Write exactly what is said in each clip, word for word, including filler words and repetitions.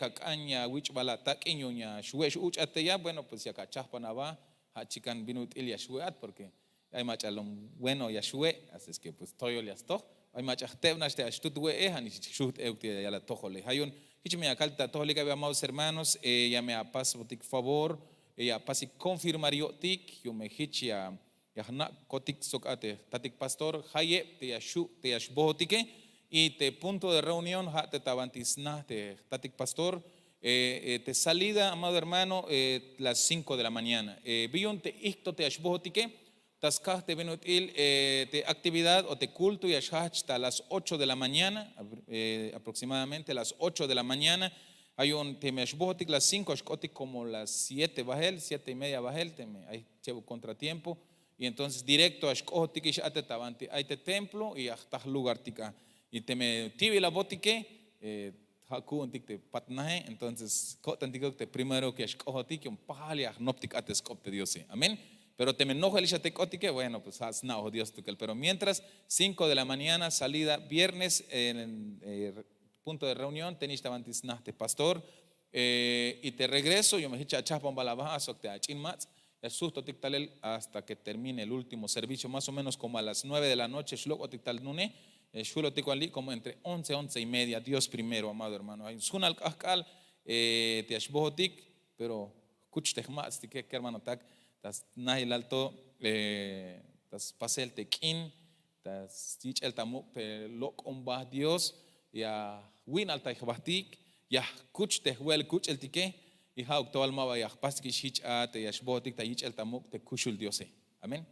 ak'an ya wich'bal atak'in yu'un ya xwe' x'uch'at te ya, bueno, pues yak achajpan aba, ja' chikan bin ut'il ya xwe'at, porque ay mach'a lom, bueno, ya xwe', así es que pues toyol ya stoj. Ay mach'a jteb nax te axtut we'e, ja' nix xujt euk te ya la tojole. Ja' yu'un jich me ya kal ta atojolik abi, amados hermanos, eh, ya me apasbotik favor, eh, ya apasik confirmar yo'tik yu'un me jich ya ya jna'kotik sok a te jtatik pastor, jayeb te ya xu' te ya xbojotike. Y te punto de reunión ja' te ta banti sna te jtatik pastor. Eh, eh, te salida, amado hermano, eh, las cinco de la mañana. Eh, bi yu'un te ijkto te ya xbojotike, ta skaj te bin ut'il, eh, te actividad o te culto ya xjajch ta las ocho de la mañana, eh, aproximadamente las ocho de la mañana. Ja' yu'un teme ya xbojotik las cinco, ya xk'otik como las siete bajel, siete y media bajel, teme ay cheb contratiempo. Y entonces directo ya xk'ojotikix a te ta banti ay te templo y ya jta jlugartik a. Y teme ti'bil abotike, eh, ja' ku'untik te patnaje, entonces ko'tantikuk te primero que ya xk'ojotik yu'un pajal ya jnoptik a te sk'op te Diose. Amén. Pero teme nojelix a te k'otike, bueno, pues ja' sna'oj Dios tukel. Pero mientras, cinco de la mañana, salida viernes, en, eh, punto de reunión, tenix ta banti sna te pastor. Eh, y te regreso, yu'un me jich achajpan bal aba sok te ach'in mats', ya xsujtotik talel hasta que termine el último servicio, más o menos como a las nueve de la noche xlok'otik tal nune. Eh, xjulotik wali como entre once, once y media, Dios primero, amado hermano. Ay sjunal k'ajk'al, eh, te ya xbojotik, pero jkuch te jma'tstike, kermanotak, ta snajilal to, eh, ta spasel te k'in, ta yich'el ta muk' te lok'omba Dios, ya jwi'naltay jbajtik, ya jkuch te jwe'el kuch'eltike. Y ja'uk to bal ma ba ya jpastikix jich a te ya xbojotik ta yich'el ta muk' te kuxul Diose. Amén.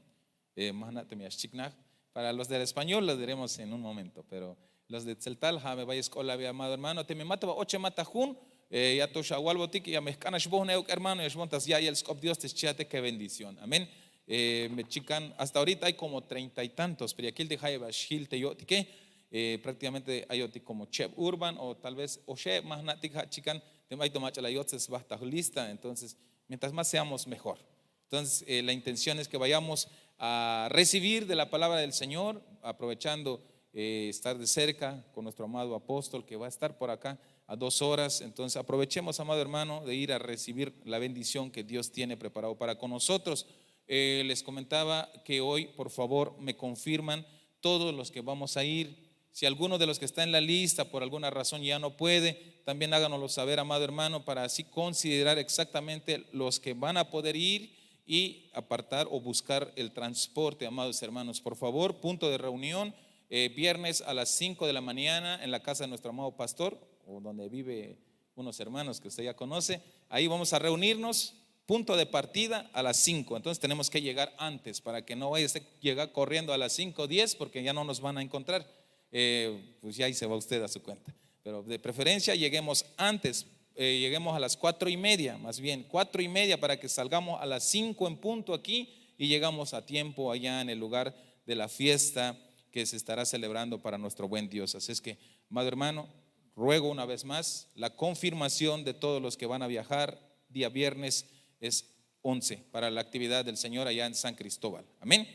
Eh, ma jna' teme ya xchiknaj. Para los del español lo diremos en un momento, pero los de tzeltal ja' me bayel sk'oblal abi, amado hermano. Teme ma te ba ochemat ta jun, eh, ya to xawalbotik, ya me jk'an a xbojne euk, hermano, ya xbon ta ya'iyel sk'op Dios te xchiate, qué bendición. Amén. Eh, me chikan, hasta ahorita hay como treinta y tantos, pero ya kiltik jayeb a xjil te yo'tike. Eh, prácticamente ayotik como cheb urban o tal vez oxeb, ma jna'tik, ja' chikan teme ay to mach'a la yotzes sba ta lista. Entonces, mientras más seamos, mejor. Entonces, eh, la intención es que vayamos a recibir de la palabra del Señor, aprovechando, eh, estar de cerca con nuestro amado apóstol que va a estar por acá a dos horas. Entonces, aprovechemos, amado hermano, de ir a recibir la bendición que Dios tiene preparado para con nosotros. Eh, les comentaba que hoy, por favor, me confirman todos los que vamos a ir. Si alguno de los que está en la lista por alguna razón ya no puede, también háganoslo saber, amado hermano, para así considerar exactamente los que van a poder ir y apartar o buscar el transporte, amados hermanos. Por favor, punto de reunión, eh, viernes a las cinco de la mañana en la casa de nuestro amado pastor, o donde vive unos hermanos que usted ya conoce. Ahí vamos a reunirnos, punto de partida a las cinco. Entonces tenemos que llegar antes para que no vaya a llegar corriendo a las cinco diez, porque ya no nos van a encontrar. Eh, pues ya ahí se va usted a su cuenta. Pero de preferencia lleguemos antes, eh, lleguemos a las cuatro y media, más bien, cuatro y media, para que salgamos a las cinco en punto aquí y llegamos a tiempo allá en el lugar de la fiesta que se estará celebrando para nuestro buen Dios. Así es que, amado hermano, ruego una vez más la confirmación de todos los que van a viajar. Día viernes es once para la actividad del Señor allá en San Cristóbal. Amén.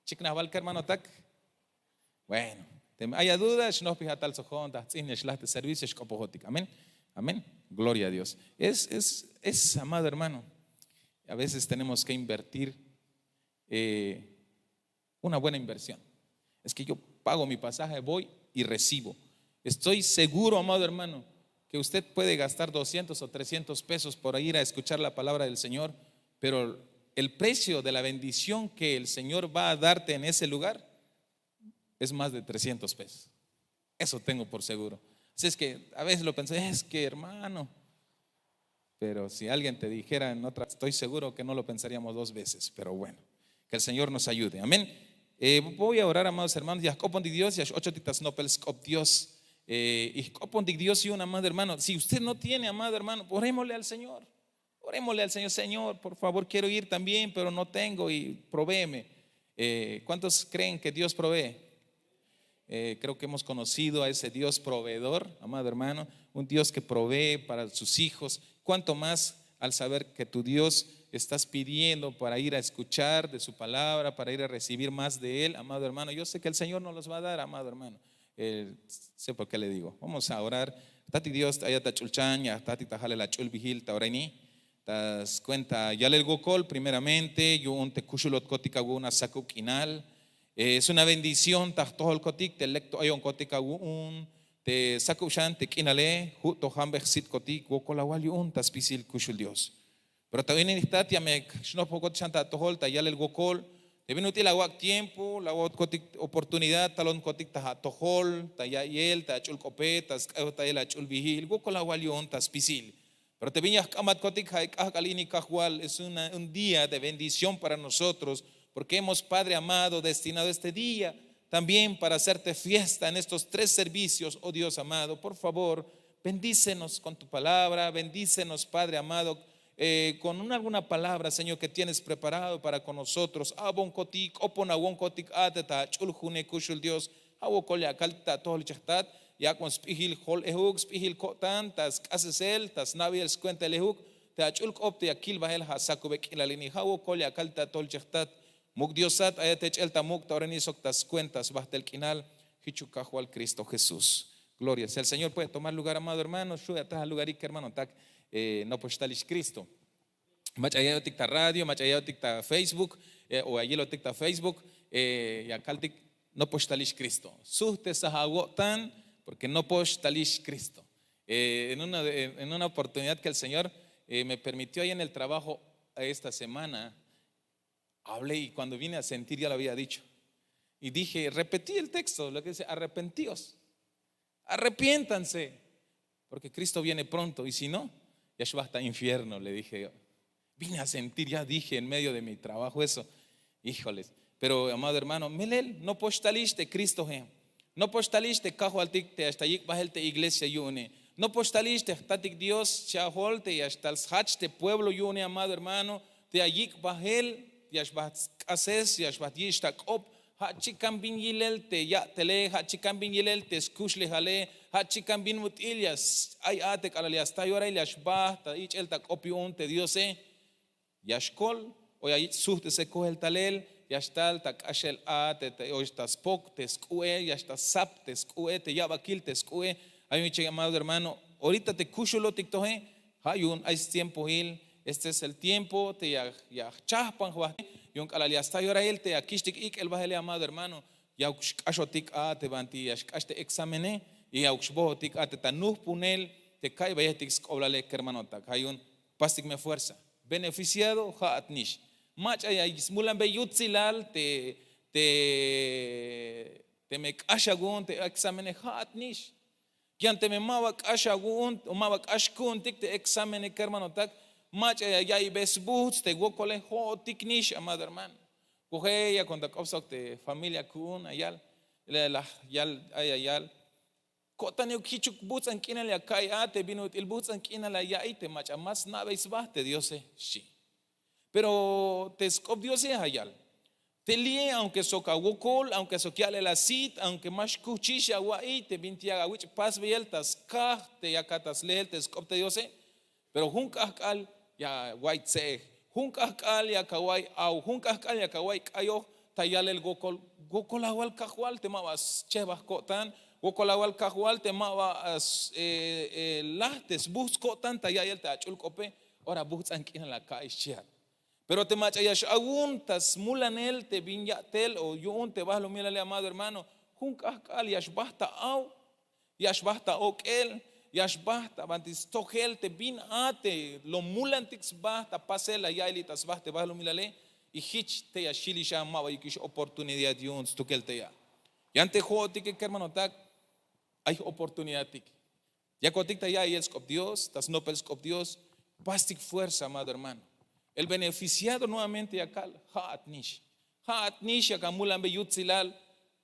Chiknaj bal, kermanotak. Bueno, teme ay aduda, xnojpijat tal sok jo'on ta jts'in ya xlaj te servicio, xk'opojotik. Amén. Amén. Gloria a Dios. Es, es, es, amado hermano, a veces tenemos que invertir, eh, una buena inversión. Es que yo pago mi pasaje, voy y recibo. Estoy seguro, amado hermano, que usted puede gastar doscientos o trescientos pesos por ir a escuchar la palabra del Señor, pero el precio de la bendición que el Señor va a darte en ese lugar es más de trescientos pesos. Eso tengo por seguro. Así es que a veces lo pensé, es que, hermano, pero si alguien te dijera en otra, estoy seguro que no lo pensaríamos dos veces, pero bueno, que el Señor nos ayude. Amén. Eh, voy a orar, amados hermanos. Ya jk'opontik Dios, ya x-ochotik ta snopel sk'op Dios. Eh, y jk'opontik Dios yu'un, amado hermano. Si usted no tiene, amado hermano, orémosle al Señor. Orémosle al Señor: "Señor, por favor, quiero ir también, pero no tengo, y provéeme". Eh, ¿cuántos creen que Dios provee? Eh, creo que hemos conocido a ese Dios proveedor, amado hermano, un Dios que provee para sus hijos. ¿Cuánto más al saber que tu Dios estás pidiendo para ir a escuchar de su palabra, para ir a recibir más de Él, amado hermano? Yo sé que el Señor nos los va a dar, amado hermano. Eh, sé por qué le digo. Vamos a orar. Jtatik Dios, ayat ta ch'ulchan ya jtatik ta jalel ach'ul bijil ta ora ini. Ta skuenta yalel wokol, primeramente yu'un te kuxulotkotik awu'un asakub k'inal. Es una bendición ta jtojolkotik te lek to ayonkotik awu'un te sakub xan te k'inale, ju' to jambej sitkotik, wokol awal yu'un ta spisil kuxul Dios. Pero ta ini jtat ya me xnojpokot xan ta atojol ta yalel wokol. Te bin ut'il awak' tiempo, la awotkotik oportunidad talonkotik ta atojol, ta ya'iyel ta ach'ul k'ope, ta sk'ayojtayel ach'ul bijil, wokol awal yu'un ta spisil. Pero te bin ya jk'amatkotik, ja' k'ajk'al ini Kajwal, es una- un día de bendición para nosotros, porque hemos, Padre amado, destinado este día también para hacerte fiesta en estos tres servicios. Oh Dios amado, por favor, bendícenos con tu palabra, bendícenos, Padre amado, eh, con una, alguna palabra, Señor, que tienes preparado para con nosotros. Abonkotik, oponawonkotix ate ta ach'ul june kuxul Dios. Ja' wokol ya kal ta atojol chejtat, yak'bon sp'ijil jol'ejuk, sp'ijil ko'tan ta sk'asesel, ta sna'beyel skuentaelejuk te ach'ul k'op te ya kil bahel ja' sakube k'inal ini. Ja' wokol ya kal ta atojol chejtat. Muk' Diosat, ayat techel ta muk' ta ora ini sok ta skuenta sbajtel k'inal. Jichuk Kajwal Cristo Jesús. Gloria sea el Señor. Puede tomar lugar, amado hermano. Xu' ya ataj alugarik, hermanotak, eh, nopox talix Cristo. Mach'a ya yo'tik ta radio, mach'a ya yo'tik ta Facebook, eh, o ya yilotik ta Facebook, eh, ya kaltik: Nopox talix Cristo. Sujtesaj awo'tan, porque nopox talix Cristo. Eh, en una, en una oportunidad que el Señor, eh, me permitió ahí en el trabajo esta semana, hablé y cuando vine a sentir ya lo había dicho. Y dije, repetí el texto, lo que dice: arrepentíos, arrepiéntanse, porque Cristo viene pronto, y si no, ya se va hasta infierno, le dije yo. Vine a sentir, ya dije en medio de mi trabajo eso. Híjoles. Pero, amado hermano, melel, nopox talix te Cristoe. Nopox talix te Kajwaltik te ya xtal yik' bahel te iglesia yu'une. Nopox talix te jtatik Dios chajol te ya xtal sjach te pueblo yu'une, amado hermano, te ya yik' bahel, ya xbaht sk'ases, ya xbaht yich'ix ta k'op. Ja' chikan bin yilel te ya'tele, ja' chikan bin yilel te skuxlejale, ja' chikan bin ut'il ya ay a te k'alal ya sta yorail ya xbaht ta ich'el ta k'op yu'un te Diose. Ya xkol o ya yich' sujt'esel koel talel, ya xtal ta k'axel a te, te, o ta spok te sk'u'e, ya xtal sap te sk'u'e, te ya'bakil te sk'u'e. Ay un ichik, amado hermano, orita te kuxulotik toje, ja' yu'un ay stiempoil. Este es el tiempo te ya, ya jchajpan jbahtik yu'un k'alal ya sta yorail te ya kixtik ik'el bahele, amado hermano. Yauk xk'axotik a te banti ya xk'ax te exámene, y yauk xbojotik a te ta nujpunel te ka'iybeyetik sk'oblale, kermanotak. Ja' yu'un pastik me fuerza. Beneficiado ja'at nix. Mach'a ya smulanbe yutsilal te, te, teme k'ax awu'un te exámene, ja'at nix. Yan teme ma ba k'ax awu'un o ma ba k'ax ku'untik te exámene, kermanotak, mach'a ya ya'iybe sbujts' te wokole, jo'otik nix, amado hermano. Kuje ya konta k'op sok te familia ku'un ayal, la, la, yal, ay ayal: Ko'tanuk, jichuk bujts'an k'inal ya ka'iy a te bin ut'il bujts'an k'inal la ya'iy te mach'a ma sna'bey sba te Diose, xchi. Pero te sk'op Diose ja' yal: Te li'e, aunque sok awokol, aunque sok ya'lel asit, aunque ma xkuhchix awa'iy te bintik ya awich' pasbeyel ta skaj te yakat ta sleel te sk'op te Diose, pero jun k'ahk'al ya awa'iy tse'ej, jun k'ahk'al ya awa'iy aw, jun k'ahk'al ya awa'iy k'ayoj ta yalel wokol. Wokol awal Kajwal te ma ba schehbaj ko'tan, wokol awal Kajwal te ma ba, eh, eh, laj te sbujts' ko'tan ta ya'iyel te ach'ul k'ope. Ora bujts'an k'inal aka'iy, xchihat. Pero te mach'a ya x-awun ta smulanel te bin ya'tel o yu'un te balumilale, amado hermano, jun k'ahk'al ya xbajt ta aw, ya xbajt ta ok'el, ya xbajt ta banti stojel te bin a te lom mulantik sba ta pasel la ya'iyel ta sba te balumilale. Y jich te ya xjilix a, ma ba yukix oportunidad yu'un stukel te ya. Yan te jo'otike, kermanotak, ay oportunidadtik. Yakotik ta ya'iyel sk'op Dios, ta snopel sk'op Dios, pastik fuerza, amado hermano. El beneficiado nuevamente ya kal, ja'at nix. Ja'at nix yak amulanbe yutsilal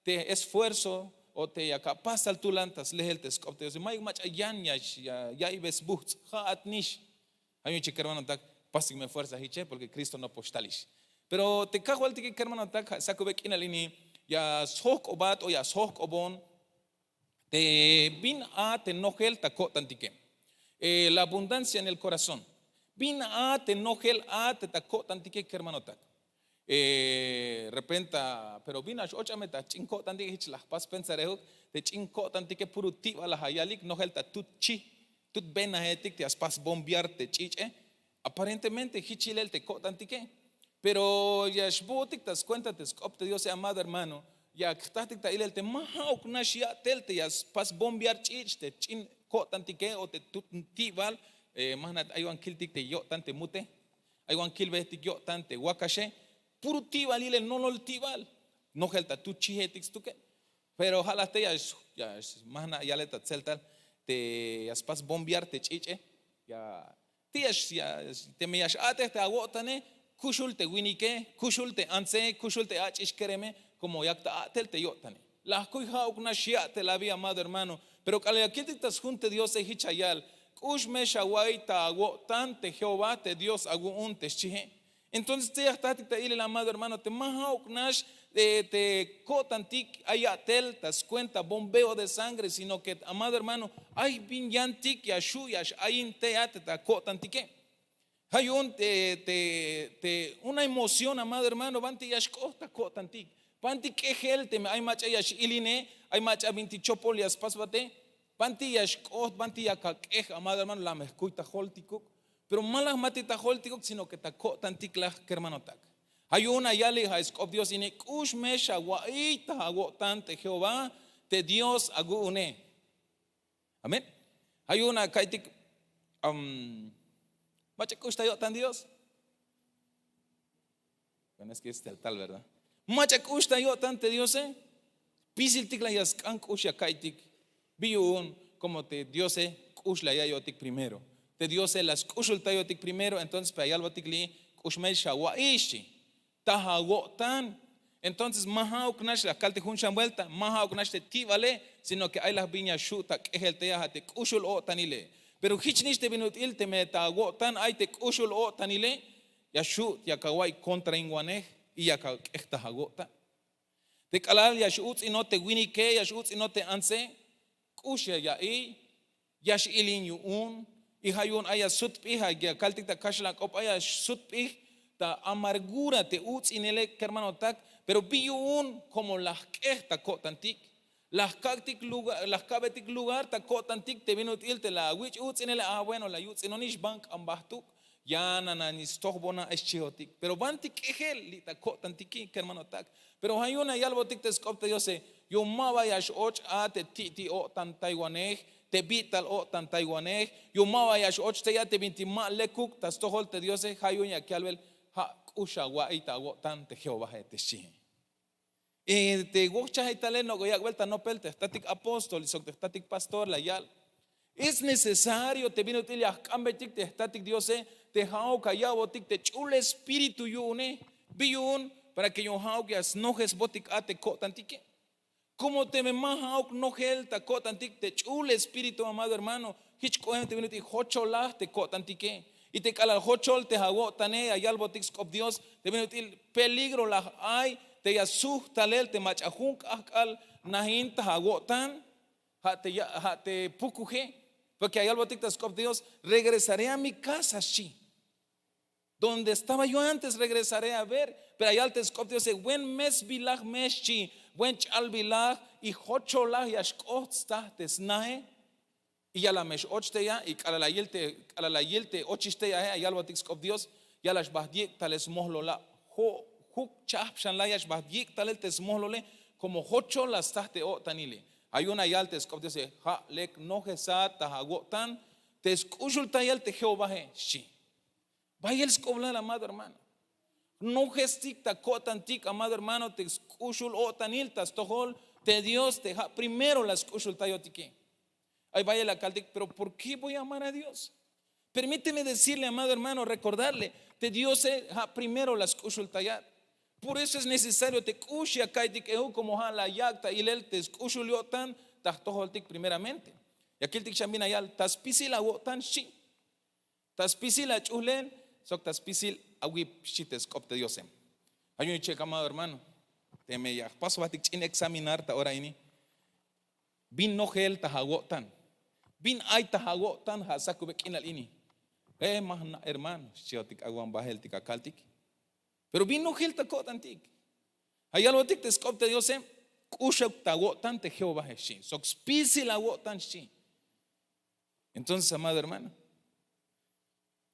te esfuerzo o te yak apas tal tulan ta sleel te sk'op te Diose. Mayuk mach'a yan ya, ya, ya'iybe sbujts', ja'at nix. Ja' yu'un ichik, kermanotak, pastik me fuerza jiche, porque Cristo nopox talix. Pero te Kajwaltike, kermanotak, ja' sakube k'inal ini ya sjojk'obat o ya sjojk'obon te bin a te nojel ta ko'tantike. Eh, la abundancia en el corazón. Bin a te nojel a te ta ko'tantike, kermanotak. Repenta pero bin nax och'a me ta ch'in ko'tantik hich la jpas pensar ehuk. Te ch'in ko'tantike puro ti'bal la jayalik nojel ta tut chij, tut benajetik te ya spas bombiar te ch'ich'e. Aparentemente hich yilel te ko'tantike. Pero ya xbu'utik ta skuenta te sk'op te diose amado hermano, ya jtajtik ta ilel te ma ja'uk nax ya'tel te ya spas bombiar ch'ich' te ch'in ko'tantike o te tut ti'bal. Ma jnat aywan kiltik te yo'tan te mute, aywan kilbejtik yo'tan te wakaxe. Puro ti'bal yilel nonol ti'bal, nojel ta tut chijetik stukel. Pero ja' la te ya ma jna' yale ta tzeltal te ya spas bombiar te ch'ich'e. Ya te ya teme ya x'a'tej te awo'tane, kuxul te winike, kuxul te antse, kuxul te ach'ix kereme, komo yak ta a'tel te yo'tane. La jkuy ja'uk nax ya'tel abi amado hermano. Pero k'alal ya kiltik ta sjun te diose hich ya yal, k'ux me xawa'iy ta awo'tan te jehová te dios awu'un te xchije. Entonces te ya jtajtik ta ilel amado hermano te ma ja'uk nax te ko'tantik ay ya'tel ta skuenta bombeo de sangre sino ke amado hermano, ay bin yantik ya xu' ya x'ayin tey a te ta ko'tantike. Ja' yu'un te una emoción amado hermano banti ya xk'oht ta ko'tantik, banti k'ejel teme ay mach'a ya x'iline, ay mach'a bintik chopol ya spasbate. Banti ya xk'oht banti yak ak'ej amado hermano la me jkuy ta joltikuk. Pero ma la jmatik ta joltikuk sino ke ta ko'tantik laj kermanotak. Ja' yu'un ayalik ja' sk'op dios ini k'ux me xawa'iy ta awo'tan te jehová te dios awu'une. Amén. Ja' yu'un aka'iytik mach'a k'ux ta yo'tan dios. Bueno es ke es tal tal verdad. Mach'a k'ux ta yo'tan te diose. Spisiltik la ya sk'an k'ux ya ka'iytik. Bi yu'un komo te diose k'ux la ya'iyotik primero, te diose la sk'uxultayotik primero entonces pe ayalbotik li'i k'ux me xawa'iy xchi. Ta awo'tan. Entonces ma ja'uk nax la kaltik jun xan buelta ma ja'uk nax te ti'bale, sino ke ay laj bin ya xu' ta k'ejel tey a ja' te k'uxul o'tanile. Pero jich nix te bin ut'il teme ta awo'tan ay te k'uxul o'tanile, ya xu' yak awa'iy kontrainwanej y yak ak'ej ta awo'tan. Te k'alal ya x'uts'inot te winike ya x'uts'inot te antse, k'ux ya ya'iy, ya x'ilin yu'un. Y ja' yu'un ay ya sutp'ij ya kaltik ta kaxlan k'op ay ya sutp'ij ta amargura te uts'inele kermanotak. Pero bi yu'un komo la jk'ej ta ko'tantik, la jka'betik lugar ta ko'tantik te bin ut'il te la awich' uts'inele a bueno la yuts'inonix ban k'an bajtuk, ya nananix stojbona ay xchihotik pero banti k'ejel li' ta ko'tantiki kermanotak. Pero ja' yu'un la yalbotik te sk'op te diose, yu'un ma ba ya x'och' a te ti'ti' o'tantaywanej, te bi'tal o'tantaywanej, yu'un ma ba ya x'och' tey a te bintik ma lekuk ta stojol te diose ja' yu'un yak yalbel, ja' k'ux awa'iy ta awo'tan te jehovae te xchihe. Y te wojchajey talel nok'o yak'bel ta nopel te jtatik apóstol sok te jtatik pastor la yal, es necesario te bin ut'il ya jk'ambeytik te jtatik diose, te ja'uk aya'botik te ch'ul espíritu yu'une. Bi yu'un para ke yu'un ja'uk ya snojesbotik a te ko'tantike. Komo teme ma ja'uk nojel ta ko'tantik te ch'ul espíritu amado hermano, jich k'oem te bin ut'il jocholaj te ko'tantike. Y te k'alal jochol te awo'tane ya yalbotik sk'op dios te bin ut'il peligro laj ay te ya suj talel te mach'a jun k'ajk'al najin ta awo'tan, ja' te pukuje. Porke ya yalbotik ta sk'op dios, regresaré a mi kasa xchi. Donde estaba yo antes regresaré a ver. Pero ya yal te sk'op diose, buen mesbilaj me xchi, buen ch'albilaj y jocholaj ya xk'oht sta te snahe. Y ya la me x'och tey a y k'alal la yil te ochix tey ahe ya yalbotik sk'op dios, ya la xbajt yik' talel smojlol a. Juk chajp xan la ya xbajt yik' talel te smojlole, komo jochol la sta te o'tanile. Ja' yu'un la yal te sk'op diose, ja' lek nojesat ta awo'tan te sk'uxultayel te jehovae xchi. Bayel sk'oblal amado hermano, nojestik ta ko'tantik amado hermano te sk'uxul o'tanil ta stojol te dios te ja' primero la sk'uxultayotike. Ay bayel la kaltik pero por ke voy a amar a dios? Permíteme decirle amado hermano rekordarle, te diose ja' primero la sk'uxultayat. Por eso es necesario te k'ux ya ka'iytik euk komo ja' la yak' ta ilel te sk'uxul yo'tan ta jtojoltik primeramente. Ya kiltik xan bin la yal ta spisil awo'tan xchi. Ta spisil ach'uhlel sok ta spisil awip xchi te sk'op te diose. Ja' yu'un yichek amado hermano, teme ya jpasbajtik ch'in examinar ta ora ini, bin nojel ta awo'tan? Bin ay ta awo'tan ja' sakube k'inal ini? E ma jna' hermano xchihotik awan baheltik akaltik. Pero bin nojel ta ko'tantik. Ja' yalbotik te sk'op te Diose, k'uxuk ta awo'tan te Jehovae xchi, sok spisil awo'tan xchi. Entonces, amado hermano,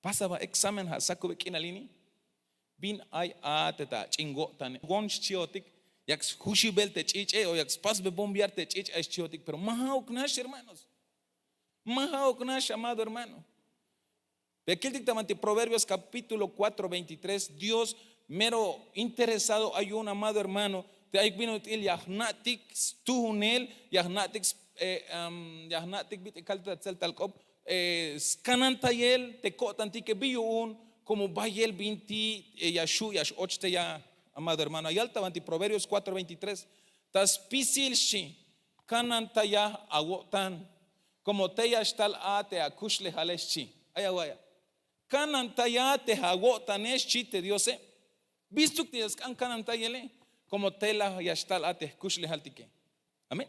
pasa ba examen, ja' sakube k'inal ini. Bin ay a te ta ach'in wo'tane, gon xchiotik, yak sjuxibel te ch'ich'e o yak spasbe bombear te ch'ich'e, ay xchiotik, pero ma ja'uk nax, hermanos. Ma ja'uk nax, amado hermano. Pero kiltik ta banti Proverbios capítulo cuatro veintitrés, Dios mero interesado ay yu'un, amado hermano, te ay bin ut'il ya jna'tik stujunel, ya jna'tik, eh, am, ya jna'tik bit'il kaltik ta tseltal k'op, eh, skanantayel te ko'tantike. Bi yu'un, como bayel binti, eh, ya xju' ya x-och te ya, amado hermano. Ya yal ta banti Proverbios cuatro veintitrés, ta spisil xchi, kanantaya awo'tan, como tey ya xtal a te akuxlejale xchi. Ay awa'ya, kanantaya te awo'tane xchi te Diose. Bistuk te ya sk'an kanantayele, como tey la ya xtal a te jkuxlejaltike. Amén.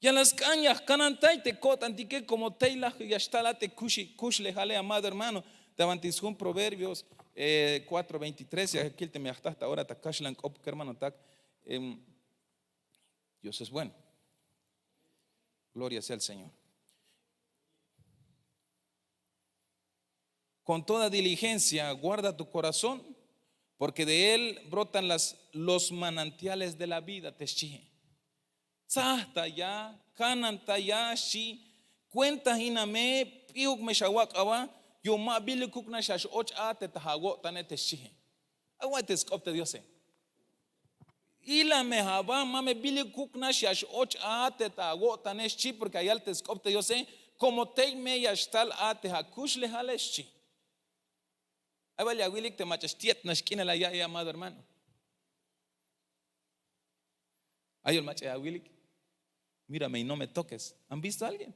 Ya la sk'an ya jkanantay te ko'tantike, como tey la ya xtal a te kuxi-, kuxlejale, amado hermano. Ta banti sjun Proverbios, eh, cuatro veintitrés, ya kil teme ya jta ta ora ta kaxlan k'op kermanotak. Em, Dios es bueno. Gloria sea el Señor. Con toda diligencia guarda tu corazón, porque de él brotan las, los manantiales de la vida, te xchihe. Tsajtaya, kanantaya xchi, kuentahiname, p'iuk me xawak' aba, yu'un ma bilikuk nax ya x-och a te ta awo'tane, te xchihe. Ay awa'y te sk'op te Diose. Ila me aba, ma me bilikuk nax ya x-och a te ta awo'tane xchi, porque ya yal te sk'op te Diose, como tey me ya xtal a te akuxlejale xchi. Ay bal ya awilik te mach'a xti'et nax k'inal la ya'iy, amado hermano. Ayol mach'a ya awilik. Mírame y no me toques. ¿Han visto a alguien?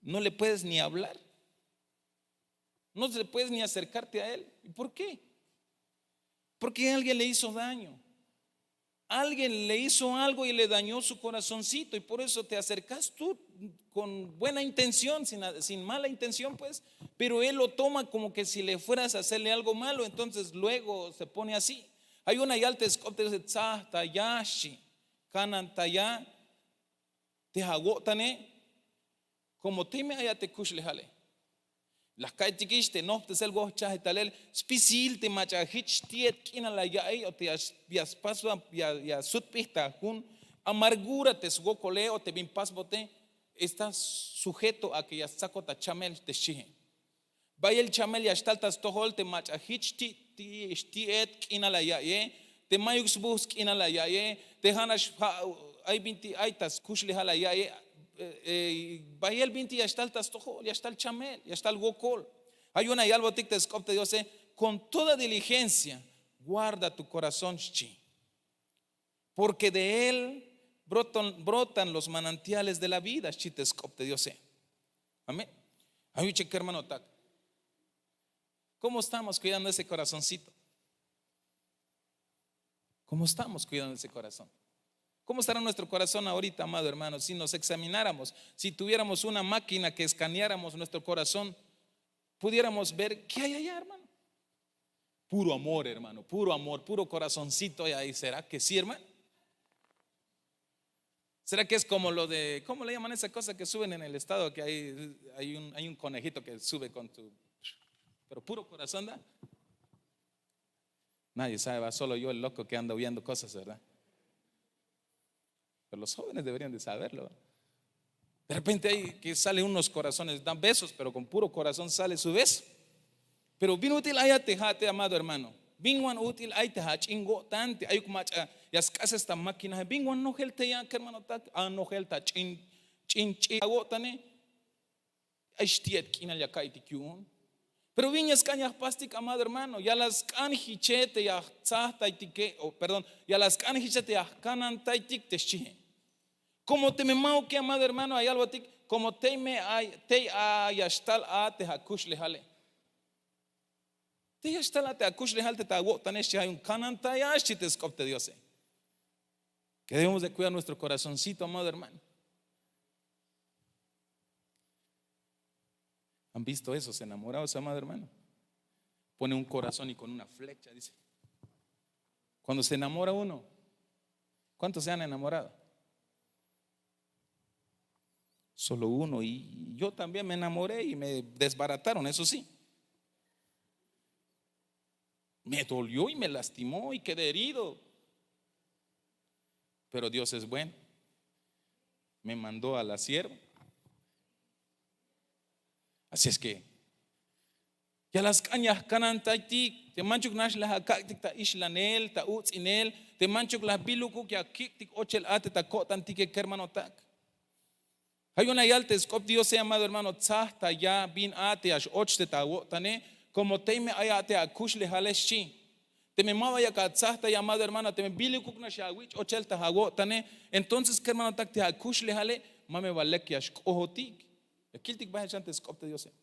No le puedes ni hablar. No te puedes ni acercarte a él. ¿Y por qué? Porque alguien le hizo daño. Alguien le hizo algo y le dañó su corazoncito, y por eso te acercas tú con buena intención, sin, sin mala intención, pues, pero él lo toma como que si le fueras a hacerle algo malo, entonces luego se pone así. Ay yu'un ya yal te sk'op te Diose, tsajtaya xchi, kanantaya te awo'tane, como tey me ay a te kuxlejale. La jka'iytikix te nojptesel wojchajel talel, spisil te mach'a jich xti'et k'inal la ya'iy o te ya, ya spas, ya, ya sut p'ij ta jun amargura te swokole o te bin pasbote, está sujeto a que ya stsakot ta chamel, te xchihe. Bayel chamel ya xtal ta stojol te mach'a jich xti', xti'et k'inal la ya'iye, te mayuk sbuj sk'inal la ya'iye, te ja'nax ja' ay binti ay ta skuxlejal la ya'iye. Eh, eh, bayel binti ya xtal ta stojol, ya xtal chamel, ya xtal wokol. Ay yu'un ya yalbotik te sk'op te Diose, con toda diligencia guarda tu corazón xchi. Porque de él brotan, brotan los manantiales de la vida, xchi te sk'op te Diose. Amén. Ay yu'un che kermanotak, ¿cómo estamos cuidando ese corazoncito? ¿Cómo estamos cuidando ese corazón? ¿Cómo estará nuestro corazón ahorita, amado hermano? Si nos examináramos, si tuviéramos una máquina que escaneáramos nuestro corazón, pudiéramos ver qué hay allá, hermano. Puro amor, hermano, puro amor, puro corazoncito hay ahí. ¿Será que sí, hermano? ¿Será que es como lo de, ¿cómo le llaman esa cosa que suben en el estado? Que hay, hay un, hay un conejito que sube con tu, pero puro corazón da. Nadie sabe, va, solo yo el loco que ando viendo cosas, ¿verdad? Pero los jóvenes deberían de saberlo. De repente hay que sale unos corazones, dan besos, pero con puro corazón sale su beso. Pero bin ut'il ay a te ja' te, amado hermano. Bin wan ut'il ay te ja' ch'in wo'tan te ayuk mach'a ya sk'ases ta máquina. Bin wan nojel te ya, kermanotak, a nojel ta ch'in, ch'in, ch'in awo'tane. Ay xti'et k'inal ya ka'iytik yu'un. Pero bin ya sk'an ya jpastik, amado hermano, ya la sk'an jiche te ya jtsajtaytike, o perdón, ya la sk'an jiche te ya jkanantaytik, te xchihe. Como teme ma'uke, amado hermano, ya yalbotik, como tey me ay, tey a ya xtal a te akuxlejale. Tey ya xtal a te akuxlejal te ta awo'tane xchi, ay yu'un kanantaya xchi te sk'op te Diose. Que debemos de cuidar nuestro corazoncito, amado hermano. ¿Han visto esos enamorados, amado hermano? Pone un corazón y con una flecha, dice. Cuando se enamora uno, ¿cuántos se han enamorado? Solo uno. Y yo también me enamoré y me desbarataron, eso sí. Me dolió y me lastimó y quedé herido. Pero Dios es bueno. Me mandó a la sierva. Así es que ya la sk'an ya jkanantaytik, te manchuk nax la akak'tik ta ixlanel, ta uts'inel, te manchuk la bilukuk ya kik'tik ochel a te ta ko'tantike, kermanotak. Ja' yu'un la yal te sk'op Diose, amado hermano, tsajtaya bin a te ya x-och te ta awo'tane, como tey me ay a te akuxlejale, xchi. Teme ma ba yak atsajtay, amado hermano, teme bilukuk nax ya awich' ochel ta awo'tane, entonces kermanotak, te akuxlejale ma me ba lek ya xk'ojotik. Ya kiltik bael xan te sk'op te Diose.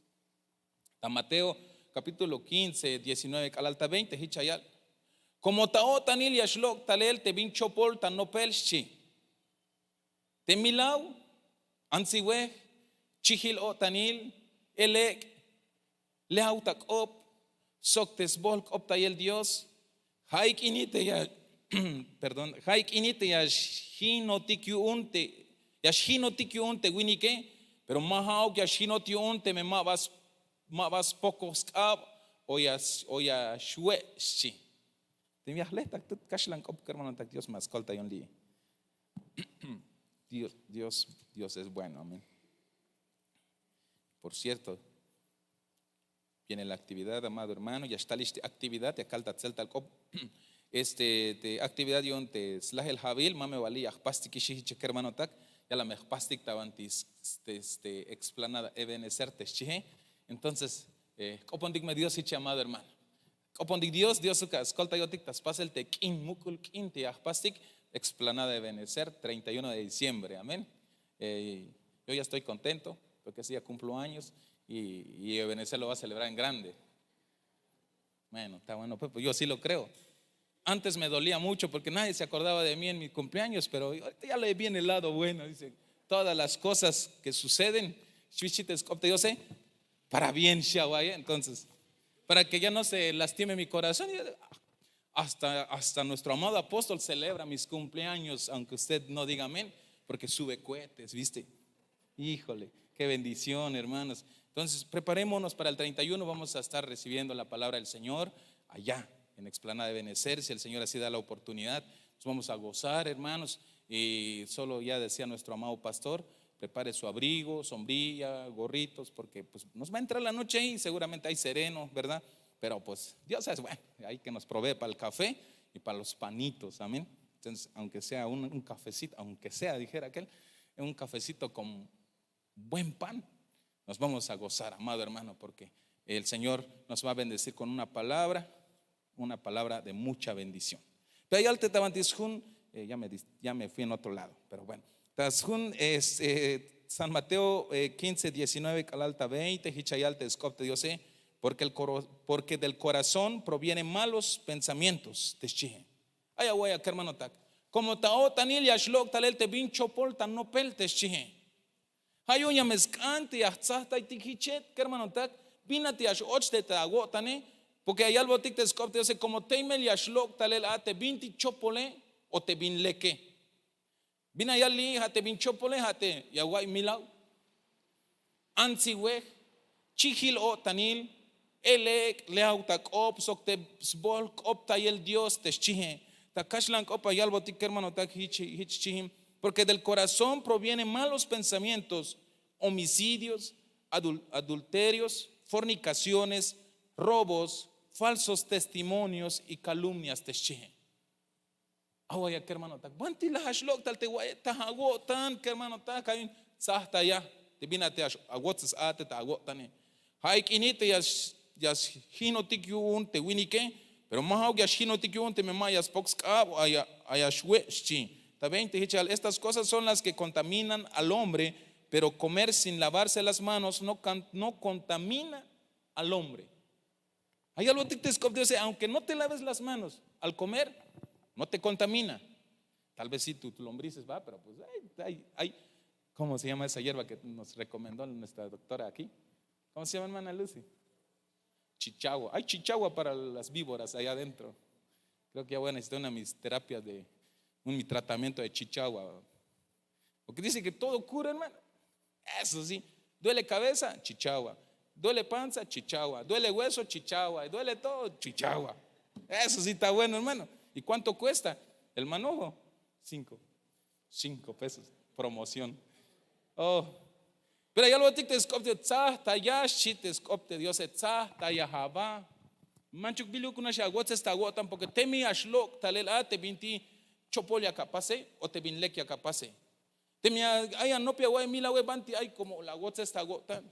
Ta Mateo capítulo quince, diecinueve k'alal ta veinte, jich ya yal: Como ta o'tanil ya xlok' talel te bin chopol ta nopel, xchi. Te milaw, antsiwej, chijil o'tanil, elek', lejaw ta k'op, sok te sbol k'optayel Dios. Ja' ik'ini te ya, perdón, ja' ik'ini te ya xjinotik yu'un te, ya xjinotik yu'un te winike, pero ma ja'uk ya xjinot yu'un teme ma ba s- ma ba spokoj sk'ab o ya, o ya xwe', xchi. Teme ya jlejtak tut kaxlan k'op, kermanotak, Dios ma skoltayon li'i. Dios, Dios, Dios es bueno, amén. Por cierto, viene la actividad, amado hermano, ya xtalix te actividad, ya kal ta tseltal k'op. Este, te actividad yu'un te slajel ja'wil, ma me ba li'i ya jpastikix jich, kermanotak, ya la me jpastik ta banti s- este, este, explanada Ebenezer te xchije. Entonces, eh, jk'opontik me Dios jich, amado hermano. Jk'opontik Dios, Dios ka skoltayotik ta spasel te k'in, muk'ul k'in te ya jpastik, explanada Ebenezer, treinta y uno de diciembre, amén. Eh, yo ya estoy contento porque ese día cumplo años y, y Ebenezer lo va a celebrar en grande. Bueno, está bueno, pues, pues yo sí lo creo. Antes me dolía mucho porque nadie se acordaba de mí en mi cumpleaños, pero ahorita ya le vi en el lado bueno, dice, todas las cosas que suceden, xchi te sk'op te Diose, para bien, xchi awa'iye. Entonces, para que ya no se lastime mi corazón, y hasta, hasta nuestro amado apóstol celebra mis cumpleaños, aunque usted no diga amén, porque sube cohetes, ¿viste? Híjole, qué bendición, hermanos. Entonces, preparémonos para el treinta y uno, vamos a estar recibiendo la palabra del Señor allá en Explanada de Benecer, si el Señor así da la oportunidad. Nos vamos a gozar, hermanos. Y solo ya decía nuestro amado pastor, prepare su abrigo, sombrilla, gorritos, porque, pues, nos va a entrar la noche ahí, seguramente hay sereno, ¿verdad? Pero, pues, Dios es bueno, hay que nos provee para el café y para los panitos, amén. Entonces, aunque sea un, un cafecito, aunque sea, dijera aquel, un cafecito con buen pan, nos vamos a gozar, amado hermano, porque el Señor nos va a bendecir con una palabra, una palabra de mucha bendición. Pero ya te estaban disjun, eh, ya, me, dis- ya me fui en otro lado, pero bueno. Tasjun, este, San Mateo, eh, quince, diecinueve, k'alal ta veinte, jich ya yal te sk'op te Diose, porque, el coro- porque del corazón provienen malos pensamientos, te xchije. Ay, awa'iya, kermanotak. Como ta o'tanil ya xlok' talel te bin chopol ta nopel, te xchije. Ja' yu'un ya me sk'an te ya jtsajtaytik jiche, kermanotak, bin a te ya x-och te ta awo'tane, porque ya yalbotik te sk'op te Diose, como tey mel ya xlok' talel a te bintik chopole o te bin leke. Bin a yal li'i, ja' te bin chopole, ja' te ya awa'iy milaw, antsiwej, chijil o'tanil, elek', lejaw ta k'op, sok te sbol k'optayel Dios, te xchije. Ta kaxlan k'op ya yalbotik, kermanotak, jich, jich xchije. Porque del corazón provienen malos pensamientos, homicidios, adul- adulterios, fornicaciones, robos, falsos testimonios y calumnias, te xchije. Awa'iya, kermanotak, banti la ya xlok' tal te wa'iye ta awo'tan, kermanotak, ja' yu'un tsajtaya te bin a te ya x- awotses a te ta awo'tane. Ja' ik'ini te ya x- ya xjinotik yu'un te winike, pero ma ja'uk ya xjinotik yu'un teme ma ya spok sk'ab o ay ya xwe', xchi. Ta veinte, jich ya yal: Estas cosas son las que contaminan al hombre, pero comer sin lavarse las manos no can- no contamina al hombre. Ya yalbotik te sk'op te Diose, aunque no te laves las manos al comer, no te contamina. Tal vez sí tu, tu lombrices, va, pero pues hay, hay, hay, ¿cómo se llama esa hierba que nos recomendó nuestra doctora aquí? ¿Cómo se llama, hermana Lucy? Chichawa. Hay chichawa para las víboras allá adentro. Creo que ya voy a necesitar una de mis terapias de un mi tratamiento de chichawa. Porque dice que todo cura, hermano. Eso sí. Duele cabeza, chichawa. Duele panza, chichawa. Duele hueso, chichawa. Duele todo, chichawa. Eso sí está bueno, hermano. ¿Y cuánto cuesta el manojo? Cinco. Cinco pesos. Promoción. Oh. Pero ya lo tik te sk'op te tsaj ta ya xchi te sk'op te Diose, tsaj ta ya aba. Manchuk biluk nax awotzes ta awo'tan, porque teme ya xlok' talel a te binti chopol yak apase o te bin lek yak apase. Teme ay anop ya awa'iy mil awe banti ay, como la awotzes ta awo'tan.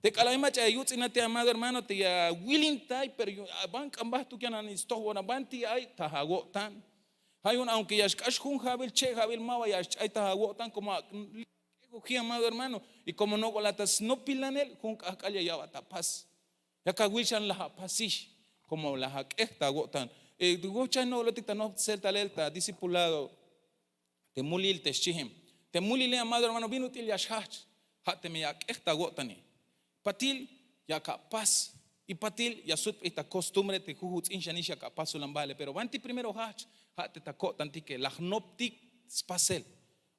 Te k'alal ay mach'a ya yuts'in a te amado hermano te ya awilintay, pero ban k'an bajtuk ya nani stojbon a banti ay ta awo'tan. Ja' yu'un aunque ya xk'ax jun ja'bil che' ja'bil ma ba ya xch'ay ta awo'tan, como ak'ejoji amado hermano. Y como nok'o la ta snopilanel jun k'ajk'al ya ya'bat apas. Yak awil xan laj apasix como laj ak'ej ta awo'tan. Wochaj nok'lotik ta noj tseltalel ta discipulado. Te mulil te xchijem, te mulile amado hermano bin ut'il ya xjajch. Ja' teme ya ak'ej ta awo'tane, patil yak apas. Y patil ya sutp'ij ta costumbre te jujuts'in xanix yak apasulan bajele, pero banti primero jajch. Ja' te ta ko'tantike la jnoptik spasel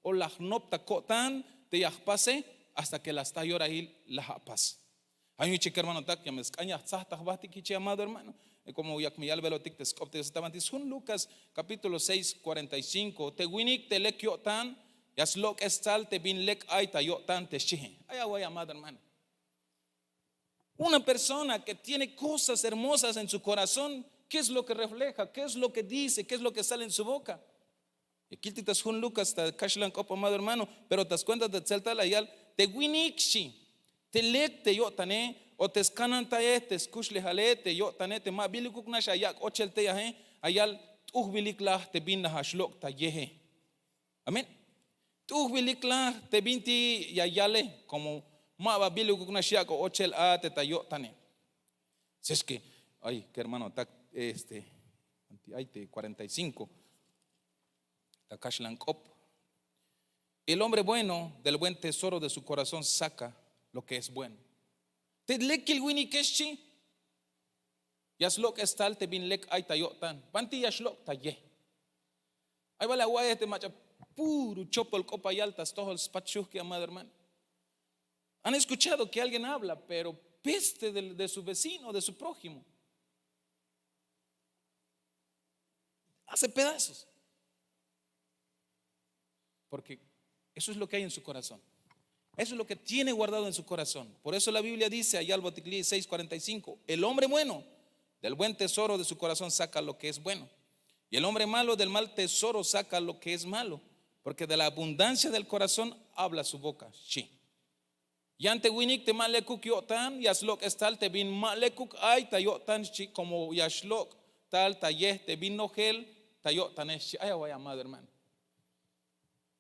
o la jnop ta ko'tan te ya jpase, hasta que la sta yorahil la apas. Ja' yu'un ichik kermanotak, ya me sk'an ya jtsaj ta jbajtik jiche amado hermano. Como yak me yalbelotik te sk'op te dios ta banti sjun lukas kapítulo seis kuarenta y cinko, te winik te lek yo'tan ya slok'es tsal te bin lek ay ta yo'tan te xchijen. Ay away amado hermano. Una persona ke tiene kosas hermosas en su korazón, ke es lo ke refleja? Ke es lo ke dice? Ke es lo ke sale en su boka? Ya kiltik ta sjun lukas ta kaxlan k'op amado hermano. Pero ta skuenta ta tseltal la yal, te winik xchi, te lek te yo'tane o te skanantayej te skuxlejale te yo'tane te ma bilikuk nax ayak' ochel teyaje, ayal t'ujbilik laj te bin laj axlok' ta yeje. Amén. T'ujbilik laj te binti ya yale, komo ma ba bilikuk nax yak'o ochel a te ta yo'tane. Seske ay kermanotak, este ay te kuarenta y cinko, ta kaxlan k'op. El hombre bueno del buen tesoro de su korazón saka lo ke es bueno. Te lekil winike xchi, ya slok'es tal te bin lek ay ta yo'tan. Banti ya xlok' ta ye. Ay bal awa'yej te mach'a puro chopol k'op ayal ta stojol spat xujki amado hermano. Han eskuchado ke alguien habla pero peste de su vecino, de su prójimo. Hace pedazos. Porke eso es lo ke hay en su korazón. Eso es lo ke tiene guardado en su korazón. Por eso la biblia dice ayal botikli seis kuarenta y cinko, el hombre bueno del buen tesoro de su korazón saka lo ke es bueno, y el hombre malo del mal tesoro saka lo ke es malo. Porke de la abundancia del korazón habla su boka xchi. Yan te winik te ma lekuk yo'tan ya slok'es tal te bin ma lekuk ay ta yo'tan xchi komo ya xlok' tal ta yej te bin nojel ta yo'tanej xchi. Ay away amado hermano.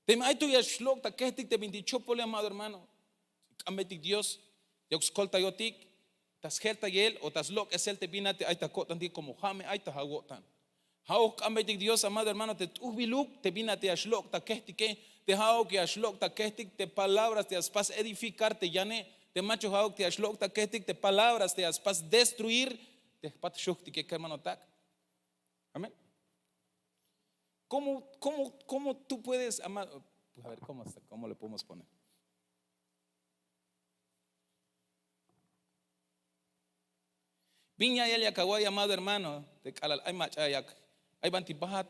Teme ay to ya xlok' ta kejtik te bintik chopole amado hermano, k'ambetik dios, yok skoltayotik ta sjeltayel o ta slok'esel te bin a te ay ta ko'tantik komo ja' me ay ta awo'tan. Ja'uk k'ambetik dios amado hermano te t'ujbiluk te bin a te ya xlok' ta kejtike, te ja'uk ya xlok' ta kejtik te palabras te ya spas edifikar te yane, te machuk ja'uk te ya xlok' ta kejtik te palabras te ya spas destruir te jpat xujtike kermanotak. Amén. Komo komo komo tu puedes amado? Komo le podemos poner? Bin ya'iyel yak awa'iy amado hermano, te k'alal ay mach'a yak ay banti bajat.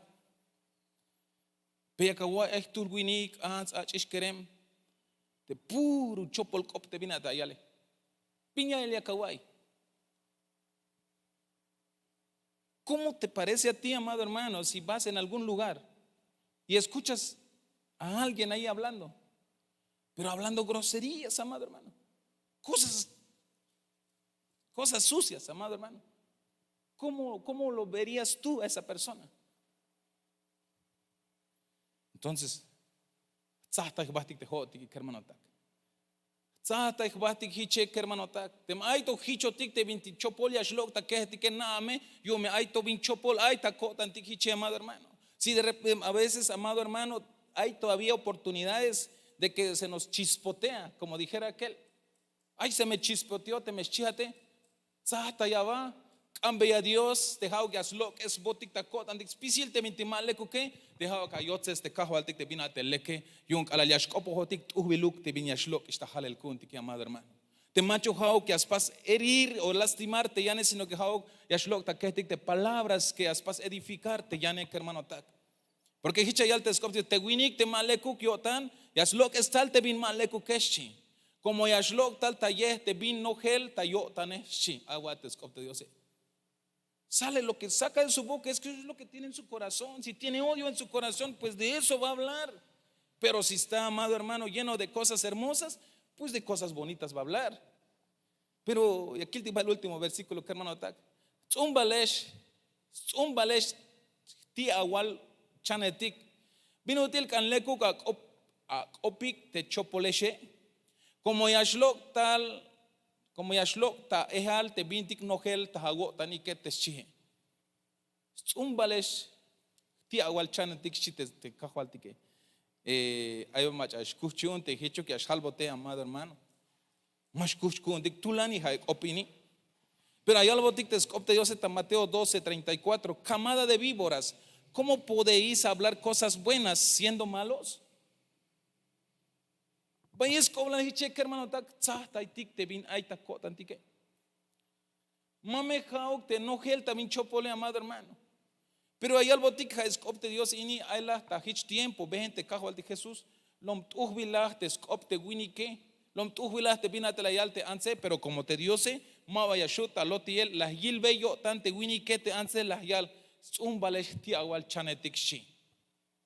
Pe yak awa'iy ay jtuhl winik ants ach'ix kerem, te puro chopol k'op te bin a ta yale. Bin ya'iyel yak awa'iy? Komo te parece a ti amado hermano si vas en algun lugar y eskuchas a alguien ahi hablando, pero hablando groserías amado hermano, kosas kosas sucias amado hermano. Komo lo verias tu a esa persona? Entonces, jtsajtay jbahtik te ho'otik kermanotak. Jtsajtay jbahtik hiche kermanotak. Teme ay to hichotik te bintik chopol ya xlok' ta kehetike na'a me, yu'un me ay to bin chopol ay ta ko'tantik hiche amado hermano. Si de repente a veces amado hermano, hay todavía oportunidades de ke se nos chispotea komo dijera akel. Ay se me chispoteó te me xchihate. Tzaj ta ya aba. K'ambeya dios te ha'uk ya slok'esbotik ta ko'tantik spisil te bintik ma lekuke. Te ha'uk ya yotzes te kajwaltik te bin a te leke. Yu'un k'alal ya xk'opojotik t'ujbiluk te bin ya xlok'ix ta halel ku'untike amado hermano. Te mach'o ha'uk ya spas herir o lastimar te yane sino ke ha'uk ya xlok' ta kehtik te palabras ke ya spas edifikar te yane kermanotak. Porke hich ya yal te sk'op te winik te ma lekuk yo'tan ya slok'es tal te bin ma lekuke xchi. Komo ya xlok' tal ta yej te bin nojel ta yo'tanej xchi. Ay wa te sk'op te diose. Sale lo ke saka de su boka es ke es lo ke tiene en su korazón si tiene odio en su korazón pues de eso va a hablar. Pero si esta amado hermano lleno de kosas hermosas, pues de kosas bonitas va a hablar. Pero ya kiltik ba el último versíkulo kermanotak. Stz'umbalex stz'umbalex ti' awal chanetik. Bin ut'il k'an lekuk ak'opik te chopolexe'? Komo ya xlok' tal komo ya xlok' ta ehal te bintik nojel ta awo'tanike te xchihe. Stz'umbalex ti' awal chanetik xchi te kajwaltike. Ay ba mach'a xkuj chu'un te jichuk ya xjalbote amado hermano. Ma xkuj chu'untik tulan y ja' ek'op ini. Pero ayalbotik te sk'op te diose ta mateo doce treinta y cuatro kamada de víboras. Kómo podeís hablar kosas buenas siendo malos? Bayel sk'oblal jiche kermanotak tzajtaytik te bin ay ta ko'tantike. Ma me ja'uk te nojel ta bin chopole amado hermano. Pero ayalbotik ja' sk'op te dios ini ay laj ta jich tiempo behen te kajwaltik jesús. Lom t'ujbilaj te sk'op te winike. Lom t'ujbilaj te bin a te la yal te antze pero komo te diose ma ba ya xu' ta lotiyel la yilbe yo'tan te winike te antze la yal. Stz'umbalex ti' awal chanetik xchi.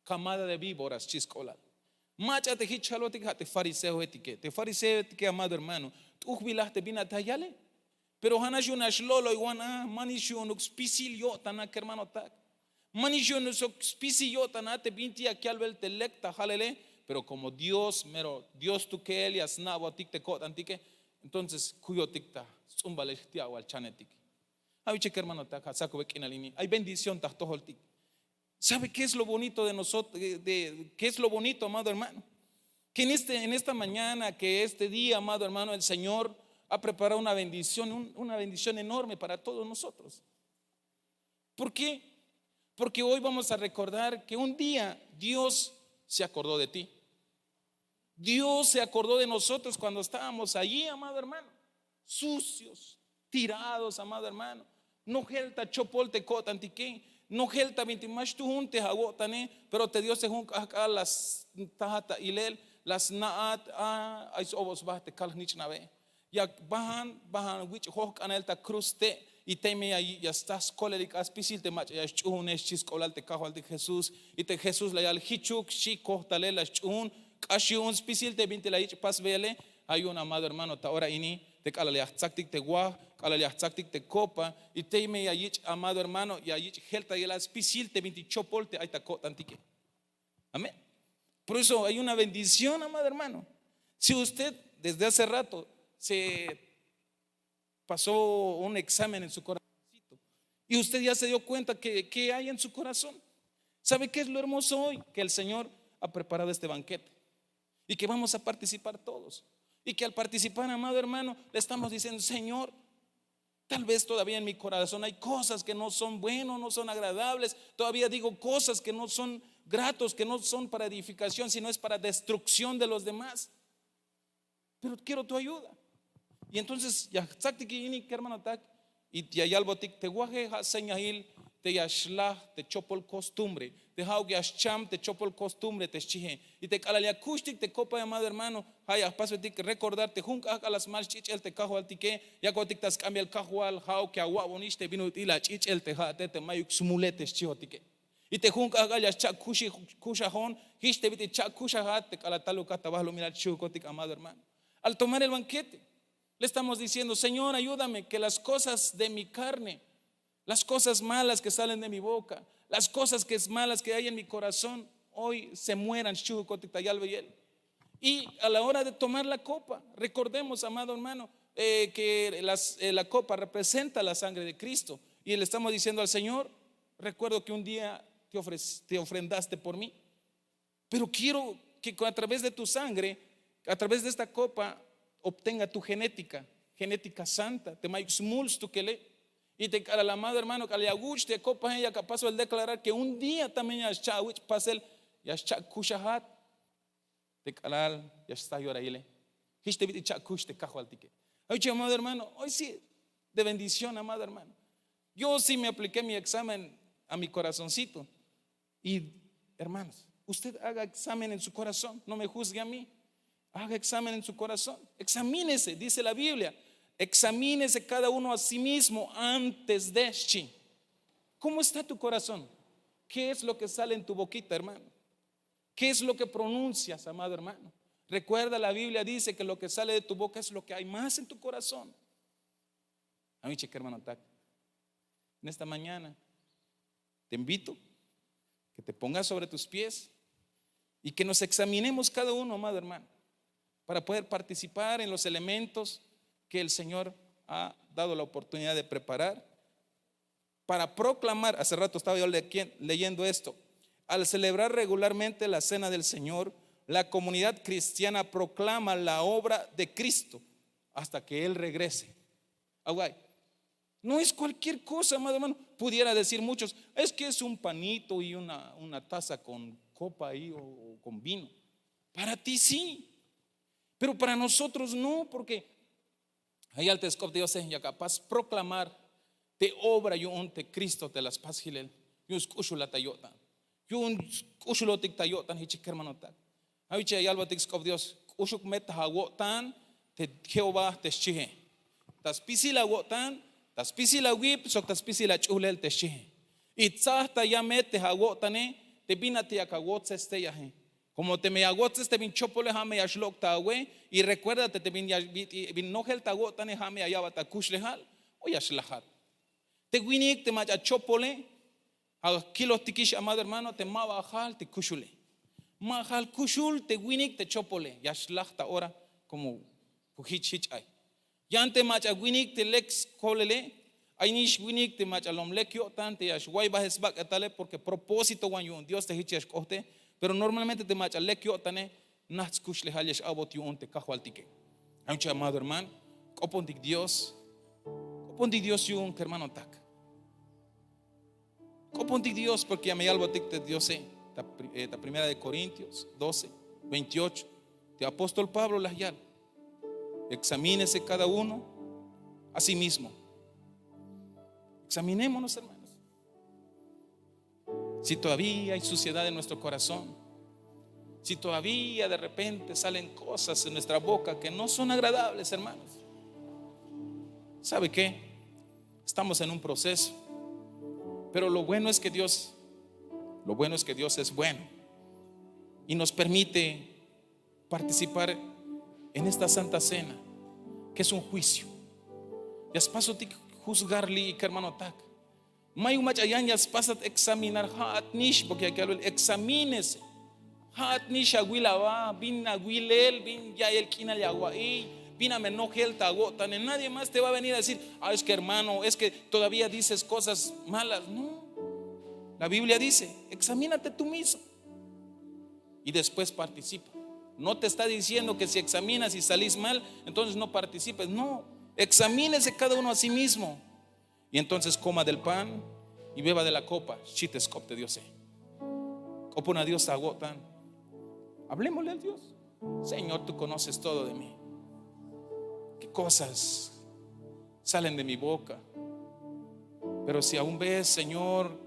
Kamada de víboras xchi sk'oblal. Mach'a te jich jalotik ja' te fariseoetike te fariseoetike amado hermano. T'ujbilaj te bin a te la yale. Pero ja' nax yu'un nax lo'loywan a ma nix yu'unuk spisil yo'tan a kermanotak. Ma nix yu'unuk spisil yo'tan a te bintik ya yalbel te lek ta jalele. Pero komo dios mero dios tukel ya sna'botik te ko'tantike. Entonces kuyotik ta stz'umbalex ti' awal chanetik. Ja' bichek kermanotak ja' sakube k'inal ini ay bendición ta jtojoltik. Sabe ke es lo bonito de nosotros? Ke es lo bonito amado hermano? Ke en esta mañana ke este día amado hermano el señor ha preparado una bendición una bendición enorme para todos nosotros. Por ke? Porke hoy vamos a rekordar ke un día dios se akordó de ti. Dios se akordó de nosotros kuando estábamos allí amado hermano. Sucios, tirados amado hermano. Nojel ta chopol te ko'tantike. Nojel ta bintik ma xtuhun te awo'tane. Pero te diose jun k'ahk'al la stajat ta ilel la sna'at. Ay s'obo sba te kal jnich'nabe. Ya bahan bahan wich' jojk'anel ta kruz te'. Y teme ya staj skolelik a spisil te mach'a ya sch'uhunej xchi sk'oblal te kajwaltik jesús. Y te jesús la yal jichuk xchi kojtalel la sch'uhun. K'ax yu'un spisil te bintik la yich' pasbeyele. Ja' yu'un amado hermano ta ora ini te k'alal ya jtzaktik te waj, k'alal ya jtzaktik te kopa, y teme ya yich' amado hermano ya yich' jeltayel a spisil te bintik chopol te ay ta ko'tantike. Amén. Por eso ay una bendición amado hermano. Si usted desde hace rato se pasó un examen en su corazoncito y usted ya se dio kuenta ke ke hay en su korazón? Sabe ke es lo hermoso hoy ke el señor ha preparado este bankete y ke vamos a partisipar todos. Y ke al partisipar amado hermano le estamos disiendo señor, tal vez todavia en mi korazón ay kosas ke no son buenos no son agradables. Todavia digo kosas ke no son gratos ke no son para edifikación sino es para destrukción de los demás. Pero kiero tu ayuda. Y entonces ya jtzaktik ini kermanotak y ya yalbotik te waje ja' señahil te ya xlaj te chopol kostumbre, te ja'uk ya xcham te chopol kostumbre te xchihe. Y te k'alal ya kuxtik te kopa llamado hermano, ja' ya jpasbetik rekordar te jun k'ahk'al la smal sch'ich'el te kajwaltike. Yakotik ta sk'ambiyel kajwal ja'uk ya awa'bonix te bin ut'il ach'ich'el te ja'ate te mayuk smule te xchihotike. Y te jun k'ahk'al ya xcha'kuxajon jich te bit'il cha'kuxajat te k'alal talukat ta bahlumilal xchihukotik amado hermano. Al tomar el bankete le estamos diciendo señor ayúdame ke las kosas de mi karne, las kosas malas ke salen de mi boka, las kosas ke malas ke hay en mi korazón, hoy se mueran xchihukotik ta yalbeyel. Y a la hora de tomar la kopa rekordemos amado hermano, ke la kopa representa la sangre de kristo. Y le estamos diciendo al señor, rekuerdo ke un dia te ofrendaste por mí, pero kiero ke a traves de tu sangre, a traves de esta kopa obtenga tu genetika. genética santa, te mayuk smul stukele. Y te k'alal amado hermano k'alal ya awuch' te kopaje, yak apasbel deklarar ke un día también ya xcha' awich' pasel, ya xcha' kuxajat. Te k'alal ya xsta yorahile, jich te bit'il cha'kux te kajwaltike. Ay che amado hermano, hoy sí de bendición amado hermano. Yo sí me apliqué mi examen a mi corazoncito. Y hermanos, usted haga examen en su corazón, no me juzgue a mí. Haga examen en su corazón, examínese, dice la Biblia. Examínese cada uno a sí mismo antes de, xchi. ¿Cómo está tu corazón? ¿Qué es lo que sale en tu boquita, hermano? ¿Qué es lo que pronuncias, amado hermano? Recuerda, la Biblia dice que lo que sale de tu boca es lo que hay más en tu corazón. Amiche, hermano, tak. En esta mañana te invito que te pongas sobre tus pies y que nos examinemos cada uno, amado hermano, para poder participar en los elementos que el Señor ha dado la oportunidad de preparar para proclamar. Hace rato estaba yo le- leyendo esto. Al celebrar regularmente la cena del Señor, la comunidad cristiana proclama la obra de Cristo hasta que Él regrese. Aguay. No es cualquier cosa, amado hermano. Pudiera decir muchos, es que es un panito y una, una taza con copa ahí o, o con vino. Para ti sí, pero para nosotros no, porque ay yal te sk'op te Diose, yak apas proclamar te obra yu'un te Cristo te la spas jilel yu'un sk'uxulat ta yo'tan. Yu'un sk'uxulotik ta yo'tan, jich kermanotak. Awich ya yalbotik sk'op Dios, k'uxuk me ta awo'tan te Jehová te xchie. Ta spisil awo'tan, ta spisil awip sok ta spisil ach'ulel te xchie. Y tzaj ta ya me te awo'tane te bin a te yak awotzes te yaje. Komo teme ya awotzes te bin chopole, ja' me ya xlok' ta awe. Y rekuérdate te bin nojel ta awo'tane ja' me ya ya'bat akuxlejal o ya xlajat. Te winik te mach'a chopole, akilojtikix amado hermano, te ma ba ajal te kuxule. Ma ajal kuxul te winik te chopole ya xlaj ta ora. Komo jich jich ay. Yan te mach'a winik te lek skolele. Ay nix winik te mach'a lom lek yo'tan te ya xwaybaje sbak'etale porke propósito wan yu'un Dios te jich ya xk'ohte. Pero normalmente te mach'a lek yo'tane najt skuxlejal ya x'a'bot yu'un te kajwaltike. Ay un che amado hermano, k'opontik Dios. K'opontik Dios yu'un kermanotak. K'opontik Dios porke ya me yalbotik te Diose ta primera de Corintios doce veintiocho. Te apóstol Pablo la yal, examínese cada uno a sí mismo. Examinémonos, hermanos. Si todavía hay suciedad en nuestro corazón, si todavía de repente salen cosas en nuestra boca que no son agradables, hermanos, ¿sabe qué? Estamos en un proceso. Pero lo bueno es que Dios, lo bueno es que Dios es bueno y nos permite participar en esta santa cena, que es un juicio. Ya spasotik juzgar li'ik kermanotak. Mayuk mach'a yan ya spasat examinar, ja'at nix porke ya kalbel examínese. Ja'at nix awil aba bin awilel, bin ya'iyel k'inal ya awa'iy, bin ame nojel ta awo'tane. Nadie más te va a venir a decir, ah, es que hermano, es que todavía dices cosas malas. No. La Biblia dice, examínate tú mismo y después participa. No te está diciendo que si examinas y salís mal, entonces no participes. No, examínese cada uno a sí mismo. Y entonces coma del pan y beba de la copa, xchi te sk'op te Diose. K'opona Dios ta awo'tan. Hablemosle al Dios. Señor, tú conoces todo de mí. ¿Qué cosas salen de mi boca? Pero si aún ves, Señor,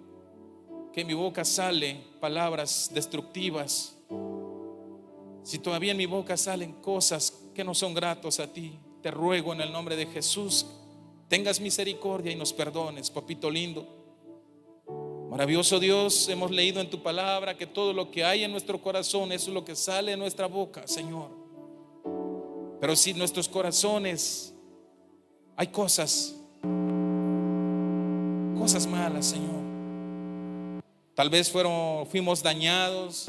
que en mi boca sale palabras destructivas, si todavía en mi boca salen cosas que no son gratos a ti, te ruego en el nombre de Jesús, tengas misericordia y nos perdones, papito lindo. Maravilloso Dios, hemos leído en tu palabra que todo lo que hay en nuestro corazón es lo que sale de nuestra boca, Señor. Pero si nuestros corazones hay cosas, cosas malas, Señor. Tal vez fueron, fuimos dañados,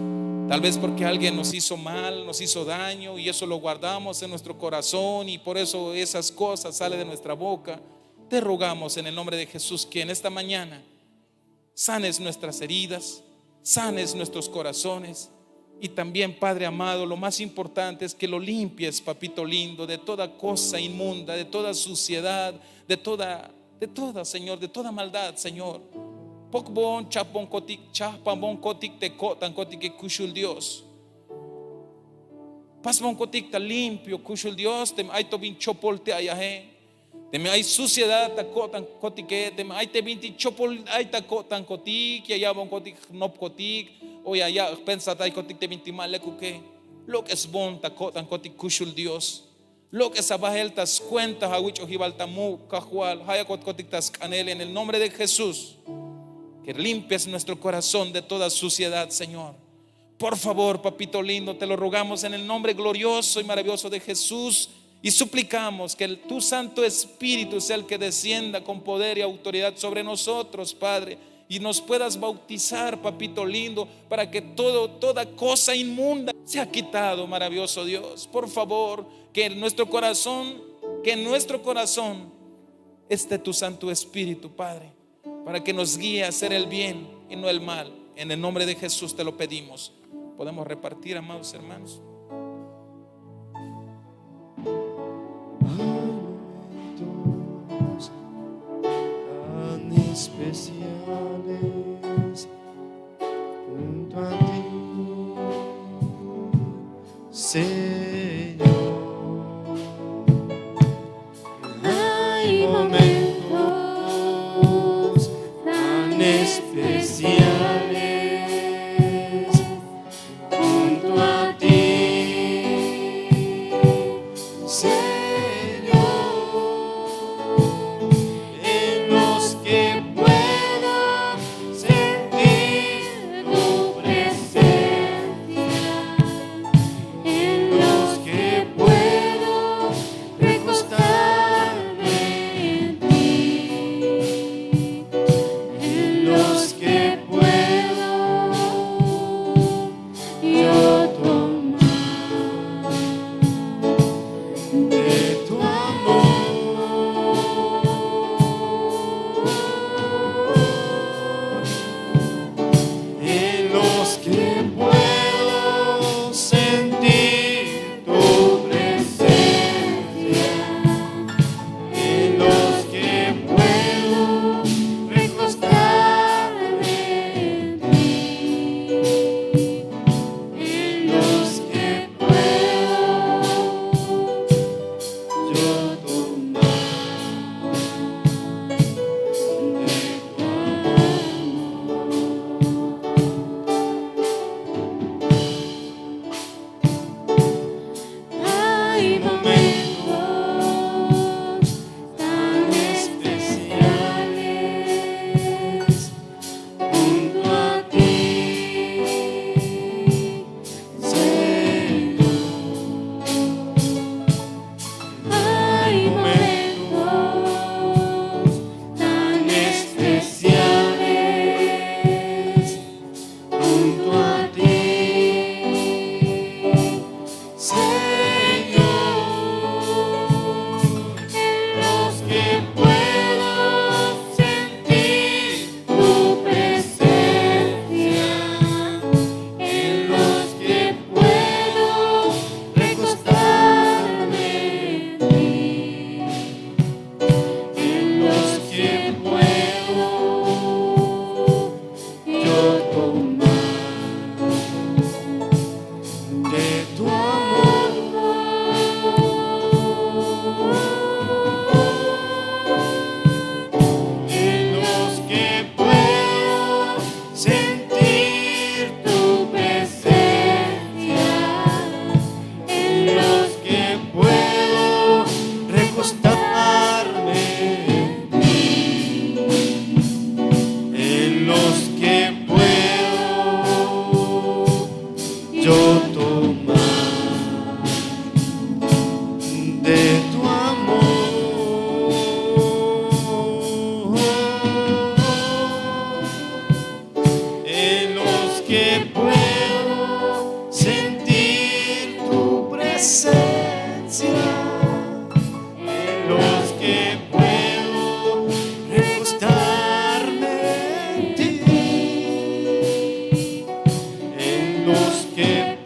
tal vez porque alguien nos hizo mal, nos hizo daño, y eso lo guardamos en nuestro corazón, y por eso esas cosas salen de nuestra boca. Te rogamos en el nombre de Jesús que en esta mañana sanes nuestras heridas, sanes nuestros corazones, Y también, Padre amado, lo más importante es que lo limpies, papito lindo, de toda cosa inmunda, de toda suciedad, de toda, de toda, Señor, de toda maldad, Señor. Pokbon, chapbon kotik, chahpanbon kotik te ko'tan kotik, kuxul Dios. Pasbon kotik ta limpio, kuxul Dios, teme ay to bin chopol te ayaje. Teme ay suciedad ta ko'tan kotike, teme ay te bintik chopol ay ta ko'tan kotik, ya ya'bon kotik jnop kotik, o ya ya' jpensat ay kotik te bintik ma lekuke. Lok'esbon ta ko'tan kotik, kuxul Dios. Lok'es abahel ta skuenta awich'ojibal ta muk', Kajwal, ja' yakot kotik ta sk'anel en el nombre de Jesús. Que limpies nuestro corazón de toda suciedad, Señor. Por favor, papito lindo, te lo rogamos en el nombre glorioso y maravilloso de Jesús y suplicamos que el- tu Santo Espíritu sea el que descienda con poder y autoridad sobre nosotros, Padre, y nos puedas bautizar, papito lindo, para que todo, toda cosa inmunda sea quitado, maravilloso Dios. Por favor, que en nuestro corazón, que en nuestro corazón esté tu Santo Espíritu, Padre, para que nos guíe a hacer el bien y no el mal. En el nombre de Jesús te lo pedimos. Podemos repartir, amados hermanos. Hay momentos tan especiales junto a ti, Señor. Hay momentos tan especiales junto a ti, Señor, en los que puedo sentir tu presencia, en los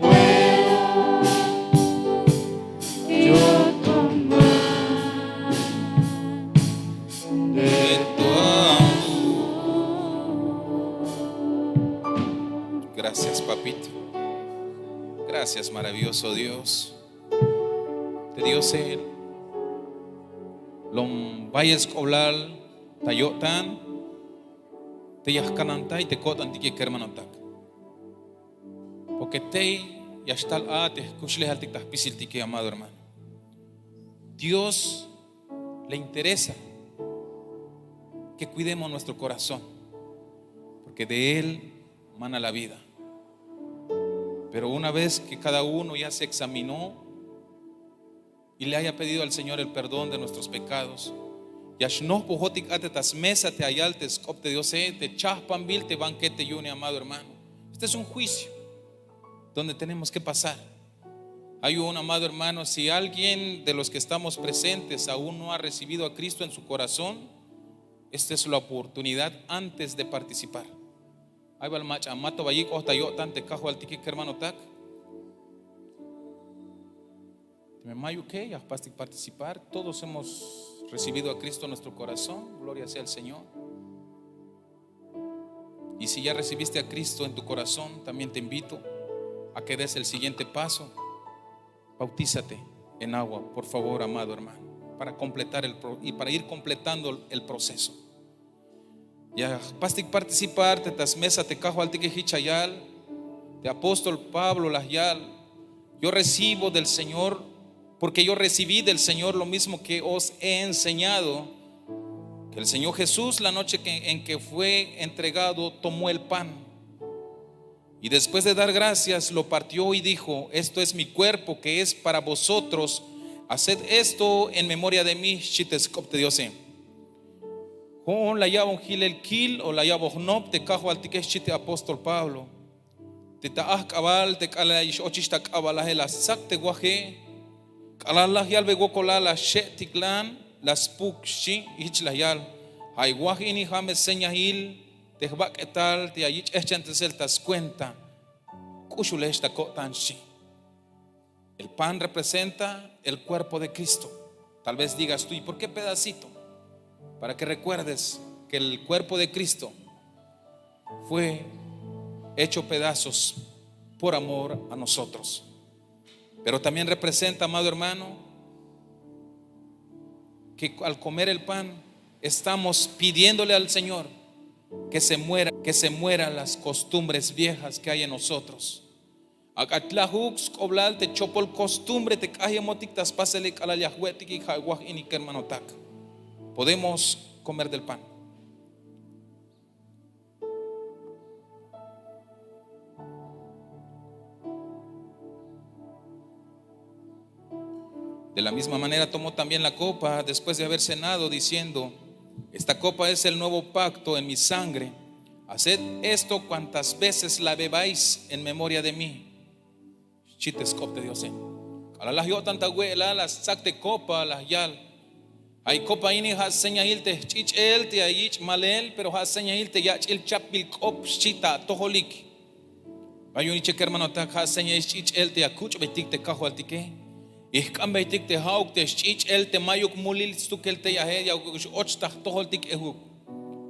Puedo yo tomar de tu amor. Gracias, papito. Gracias, maravilloso Dios. Te Dios el lom bayel sk'oblal ta yo'tan te ya jkanantay te ko'tantike kermanotak. Porque tey ya xtal a te jkuxlejaltik ta jpisiltike, amado hermano. Dios le interesa que cuidemos nuestro corazón, porque de él mana la vida. Pero una vez que cada uno ya se examinó y le haya pedido al Señor el perdón de nuestros pecados, ya xnojpojotik a te ta smesa te ayal te sk'op te Diose, te chajpanbil te banquete yu'une, amado hermano. Este es un juicio donde tenemos que pasar. Hay un, amado hermano, si alguien de los que estamos presentes aún no ha recibido a Cristo en su corazón, esta es la oportunidad antes de participar. Ay bal mach'a mato bayik' ojta yo'tan te kajwaltike kermanotak. Teme mayuke, ya jpastik participar. Todos hemos recibido a Cristo en nuestro corazón. Gloria sea al Señor. Y si ya recibiste a Cristo en tu corazón, también te invito a que des el siguiente paso. Bautízate en agua, por favor, amado hermano, para completar el pro- y para ir completando el proceso. Ya jpastik participar te ta smesa te kajwaltike, jich la yal te apóstol Pablo, la yal: Yo recibo del Señor, porque yo recibí del Señor lo mismo que os he enseñado, que el Señor Jesús, la noche que, en que fue entregado, tomó el pan y después de dar gracias, lo partió y dijo: Esto es mi cuerpo que es para vosotros, haced esto en memoria de mí. Xchi te sk'op te Diose. Jo'on la ya'bon jilel kil o la ya'bon jnop te kajwaltike, xchi te apóstol Pablo. Te ta ajk'abal te k'alal ya x-ochix ta k'abalaje la stsak te waje, k'alal laj yalbe wokolal la xe'tiklan, la spuk, xchi. Jich la yal: Ja' waj ini ja' me señail te jbak'etal te ya yich' jch'ejch'antesel ta skuenta. K'uxulex ta ko'tan, xchi. El pan representa el cuerpo de Cristo. Tal vez digas tú: ¿y por qué pedacito? Para que recuerdes que el cuerpo de Cristo fue hecho pedazos por amor a nosotros. Pero también representa, amado hermano, que al comer el pan estamos pidiéndole al Señor que se muera, que se mueran las costumbres viejas que hay en nosotros. Ak'a tlajuk sk'oblal te chopol costumbre te k'ajemotik ta spasele k'alal ya jwe'tik, y ja' waj ini kermanotak. Podemos comer del pan. De la misma manera tomó también la copa después de haber cenado, diciendo: Esta copa es el nuevo pacto en mi sangre. Haced esto cuantas veces la bebáis en memoria de mí. Xchi te sk'op te Diose. K'alal laj yo'tan ta we'elal, la stsak te copa, la yal: Ja' copa ini ja' señail te jch'ich'el te ya yich' malel, pero ja' señail te yach'il chapbil k'op, xchi, ta atojolik. Ay yu'un iche kermanotak, ja' señail sch'ich'el te ya kuch'beytik te kajwaltike, y jk'ambeytik te ja'uk te sch'ich'el te mayuk mulil stukel tey aje, ya x-och ta jtojoltik ejuk.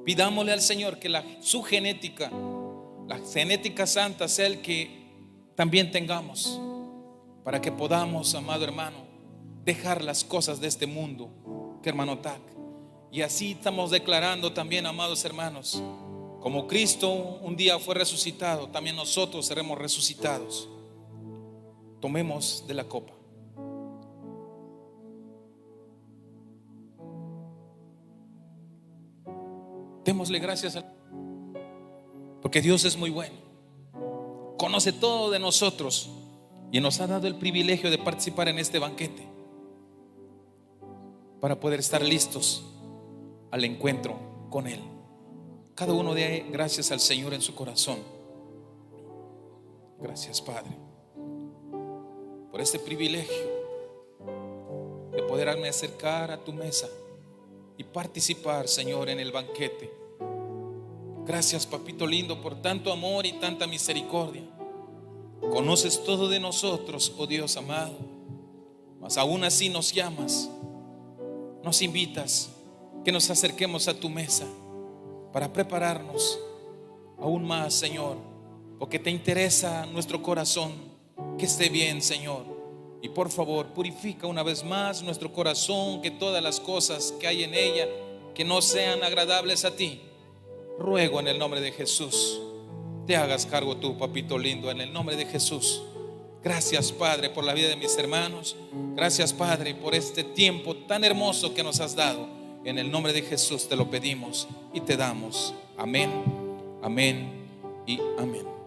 Pidámosle al Señor que la, su genética, la genética santa sea el que también tengamos, para que podamos, amado hermano, dejar las cosas de este mundo, kermanotak. Y así estamos declarando también, amados hermanos, como Cristo un día fue resucitado, también nosotros seremos resucitados. Tomemos de la copa. Démosle gracias a, porque Dios es muy bueno, conoce todo de nosotros y nos ha dado el privilegio de participar en este banquete para poder estar listos al encuentro con Él. Cada uno dé gracias al Señor en su corazón. Gracias, Padre, por este privilegio de poderme acercar a tu mesa y participar, Señor, en el banquete. Gracias, papito lindo, por tanto amor y tanta misericordia. Conoces todo de nosotros, oh Dios amado, mas aún así nos llamas, nos invitas que nos acerquemos a tu mesa para prepararnos aún más, Señor, porque te interesa nuestro corazón que esté bien, Señor. Y por favor, purifica una vez más nuestro corazón, que todas las cosas que hay en ella que no sean agradables a ti. Ruego en el nombre de Jesús, te hagas cargo tú, papito lindo, en el nombre de Jesús. Gracias, Padre, por la vida de mis hermanos. Gracias, Padre, por este tiempo tan hermoso que nos has dado. En el nombre de Jesús te lo pedimos y te damos. Amén, amén y amén.